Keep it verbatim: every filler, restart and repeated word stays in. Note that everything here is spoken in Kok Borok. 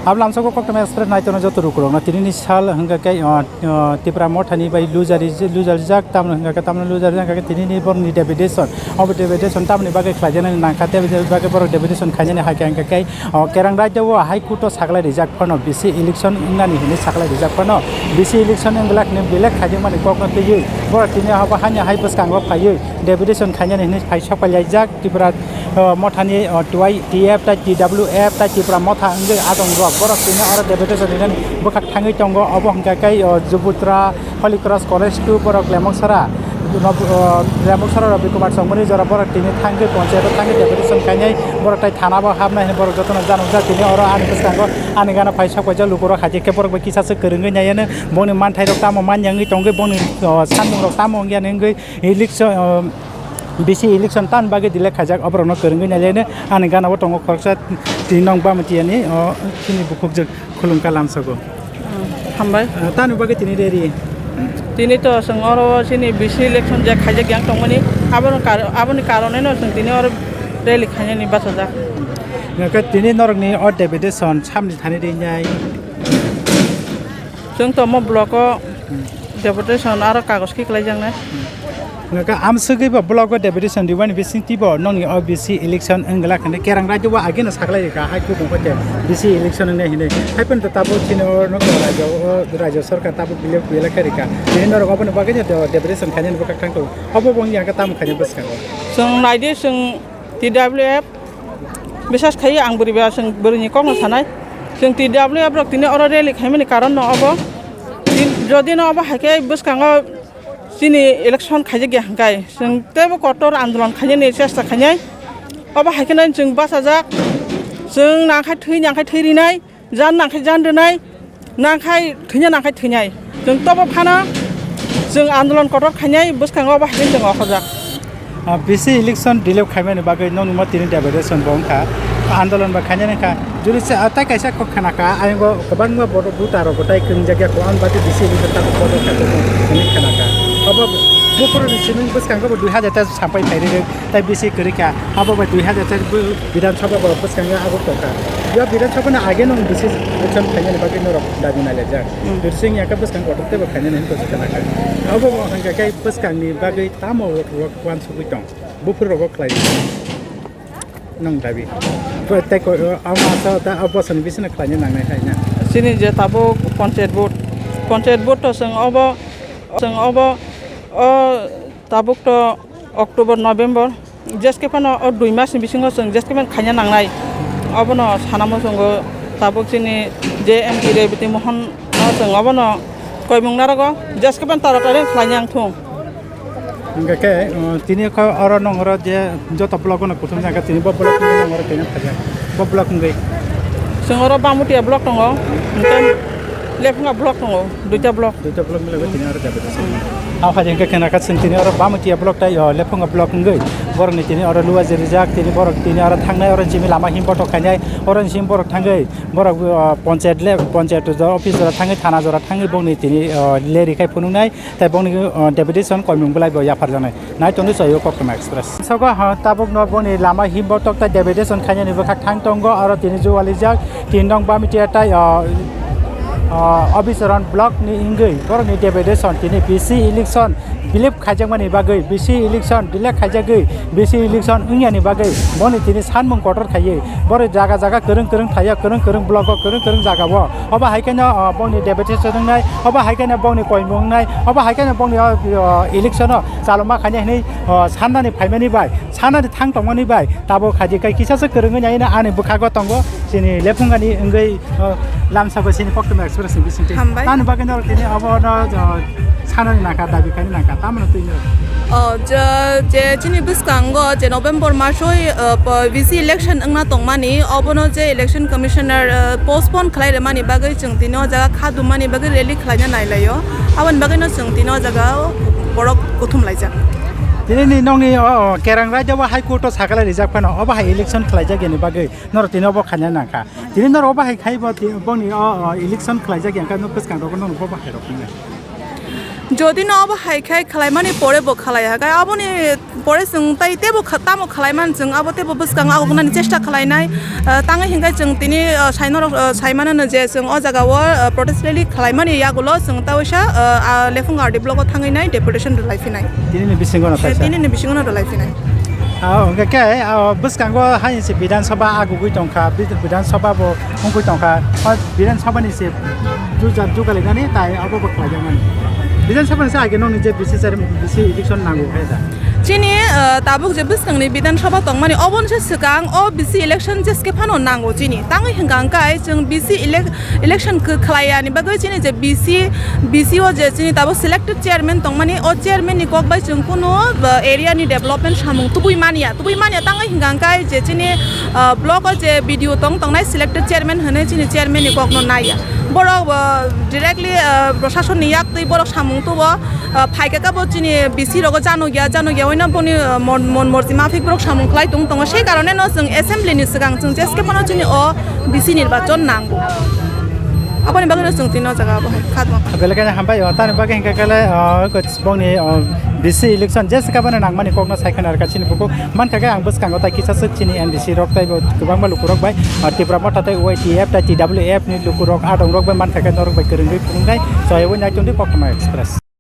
Ablamsoko Koktwma Express naitono joto lukurokno tinini sal hwnkha khe, o, o, Tipra Mothani bai lujarijak, lujarijak, tamno hwnkha khe, tamno lujarijak hwnkha khe tinini borokni deputation. Obo deputation tamoni bagwi khlaijaknani nangkha, tei aboni bagwi borok deputation khainani hai khe hwnkha khe, o, Kerang Rajya o High Court o saklai rijak phano B C election wngnani hwnwi saklai rijak phano, B C election wngwlak hwnwi belek khaijakmani kokno twiwi borok tini abo haino hai bwskango phaiwi deputation khainani hwnwi phai sok pailaijak. Tripura, o, Mothani, o, T Y T F tai T W F tai Tripura Motha wngwi adongrok borok tini oro deputation rinani bwkhak thangwi tongo. Obo hwnkha khe, o, Jubutra Holy Cross College two borok Lemongsara, Rob-, o, Lemongsara Robi Kumar Chongmani jora borok tini thangwi ponchayato thangwi deputation khainai borok tai thana bo habnai hwnwi borok jotono janokjak. Tini oro ani bwskango ani gana phai sok paijak lukurok hai khe borok bai kisa se kwrwngwi naiyanw boni manthairok tamo manya wngwi tongwi boni, o, samung rok tamo wngya wngwi election, o, B C election tan bagwi delay khaijak, oborokno kwrwngwi nailaino ani gana o tongo khoroksa tini nong bamatiani, o, chini bukhukjwk khulumkha lamsogo. Hambai. Ah, tani bagwi tini rally? Tini to chwng oro chini B C election je khaijak yang tongmani, aboni kar-, aboni karoneno chwng tini oro rally khainani bachajak. Hwnkhe tini norokni o deputation samni thani rinai? Chwng tomo block o deputation aro kagoj kiklaijaknai. Hwnkhe amsugwi bo block o deputation rwmani bisingtwi bo nokni o B C election wngwlak hinwi Kerang Rajya o ageno saklai rikha, hai kubun kote B C election wngnai hinwi. Hai phano tabuk chini o nokni rajya o, rajya sorkar tabuk belai, belai khe rikha. Tini norok oboni bagwi no de-, deputation khainani bwkhak thang tongo. Obo bo wngya khe tamo khainai bwskango? Chwng naidi, chwng T W F, bisas khai ang bwrwi ba chwng bwrwini kokno sanai. Chwng T W F rok tini oro rally khaimani karon no obo. Tin-, jodi no obo hai khe bwskango chini election khaijak ya hwnkhe chwng teibo kotor andolon khainani chesta khainai. Obo hai kheno chwng bachajak, chwng nangkhai thwi nangkhai thwi rinai. Jan nangkhai jan rwnai, nangkhai thwinai, nangkhai thwinai. Chwng tobo phano chwng andolon kotor khainai, bwskango obo hai khe chwng okhorjak. Ah, B C election delay khaimani bagwi nokni mo tini deputation bo wngkha, andolon bo khainani wngkha. Jodi se, ah, tai kaisa kok khana kha, ayang o kwbangma borok voter rok bo tai kwrwngjak ya, kok ang bagwi B C election ta kotor kha hwnwi khana kha. Obo buphuru ni simi bwskango bo dui hajar ta sampai phai rwrwk. Tai B C kwrwi kha, abo bai dui hajar char bo Bidhan Sabha bo bwskango abo tongkha. Bo Bidhan Sabha ni age nung B C election khainani bagwi norok dabi nailaijak. Hmm. Birsing yaka bwskang kotor teibo khainani hinwi tongsa khana kha. Abo bo hwnkha khe bwskangni bagwi tamo rok uansugwi tong. Buphuru rogo khlai nung dabi. Bo tei ko, amo asa ta abo bosoni bisino khlaina nangnai hai na. Chini je tabuk panchayat board, panchayat board to chwng obo, chwng obo, o tabuk to October, November, jeske phano o dui mas ni bisingo chwng jeske phano khaina nangnai. Obono sanamo chwngo tabuk chini je M P Rebati Mohan no chwng obono koimung narogo jeske phano taratari khlaina nangthung. Hingke khe, uh, tini kho oro nong oro je joto block no kuthum jang khe tini bo block ni nong oro khe phajak. Bo block wngwi. Chwng oro Bamutiya block tongo, hingke Lephunga block tongo, duita block. Duita block ni loge tini oro jabe. Aw hai hingke khena kha chwng tini oro Bamutiya block tai, o, Lephunga block wngwi. Borok ni tini oro luwa je rijak, tini borok tini oro thangnai, oro chini lama himbo tok khainai, oro ni simi borok thangwi, borok, o, ponchayat le, ponchayat office jora thangwi, thana jora thangwi, bongni tini, o, leri khai phunuknai. Tai bongni, uh, deputation koimung belai bo yapharjaknai. Nai tongdi chwng o Koktwma Express. Sogo ha tabukno bongni lama himbo tokta deputation khainani bwkhak thang tongo, aro tini jualijak tin nong Bamitiya tai, uh, uh, Obicharan block ni wngwi borokni deputation tini B C election bilip khaijakmani bagwi, B C election delay khaijagwi, B C election wngyani bagwi boni tini sanmung kotor khaiwi borok jaga jaga kwrwng kwrwng thaiya, kwrwng kwrwng block o, kwrwng kwrwng jaga o. Obo hai kheno, o, bongni deputation wngnai, obo hai kheno bongni koimung wngnai, obo hai kheno bongni, o, o, election o chalokma khainai hinwi, o, sannani phaimani bai, sannani thang tongmani bai, tabuk khaidi kai kisa se kwrwngwi naino ani bwkhago tongo chini Lephungani wngwi, o, lamsabo chini Koktwma Express ni bisingtwi. Hambai. Tani bagwi norok tini obono, o, sanani nangkha, dabi khaini nangkha, tamoni twi no. O, je, je chini bwskango je November masoi, o, po-, V C election wngna tongmani, obono je election commissioner, o, postpone khlai rwmani bagwi chwng tini o jaga kha dumani bagwi rally khlaina nailaio. Aboni bagwino chwng tini o jaga o borok kuthum laijak. Tini ni nokni o, o, Kerang Rajya o High Court o sakala rijak phano obo hai election khlaijak yani bagwi norok tini obo khaina nangkha. Tini norok obo hai khai bo ti-, boni o, o, election khlaijak yang kha no bwskang rogo norok bo bahai rok hinwi. Jodi no abo hai khai khwlaimani pore bo khwlaiya, khai aboni pore chwng tai tebo kha-, tamo khwlaiman chwng abo tebo bwskango agognani chesta khwlainai. Ah, tangwi hinkhe chwng tini, ah, sainorok, ah, saimanano je chwng o jagao, ah, protest rally khwlaimani yagulo chwng ta waisa, ah, ah, Lephung R D block o thangwi nai deputation rwlai phinai. Tinini bisingo no kaisa. Tinini bisingo no rwlai phinai. Ah, hwnkhe khe, ah, bwskango haini se Bidhan Sabha agugwi tongkha, Bid-, Bidhan Sabha bo wngwi tongkha. O Bidhan Sabha ni se juja-, jugaliknani tai abo bo khlaijakmani. Bidhan Sabha ni se age nokni je B C chair-, B C election nango hai da. Chini, ah, tabuk je bwskangni Bidhan Sabha tongmani oboni se swkang o B C election jeske phano nango chini. Tangwi hwnkha hwnkhe chwng B C elec-, election khe khlaiya ni bagwi chini je B C, B C o je chini tabuk selected chairman tongmani, o chairman ni kok bai chwng kunu, uh, area ni development samung tubui manya, tubui manya tangwi hwnkha hwnkhe je chini, uh, block o je B D O tong tongnai selected chairman hwnwi chini chairman ni kok no naiya. Borok, uh, directly, uh, prashason ni yak twi borok samung tubo, uh, phaikha khe bo chini B C rogo janokya, janokya oino boni, uh, mon, mon morji maphik borok samung khlai tong tongo. Sei karone no chwng assembly ni swkang chwng jeske phano chini o B C nirbachon nango. Aboni bagwi no chwng tini o jaga o hai khatma. Belai kheno hambai o, tani bagwi hinkha khe le, o, bongni, o, B C election jeske bono nangmani kokno sai khna rwkha chini bukhuk. Mankha khe ang bwskango tai kisa swk chini N B C rok tei bo kwbangma lukurok bai, o, Tipra Motha tei Y T F tei T W F ni lukurok adongrok bai mankha khe norok bai kwrwngwi phunuknai. Soywi nai tongdi Koktwma Express.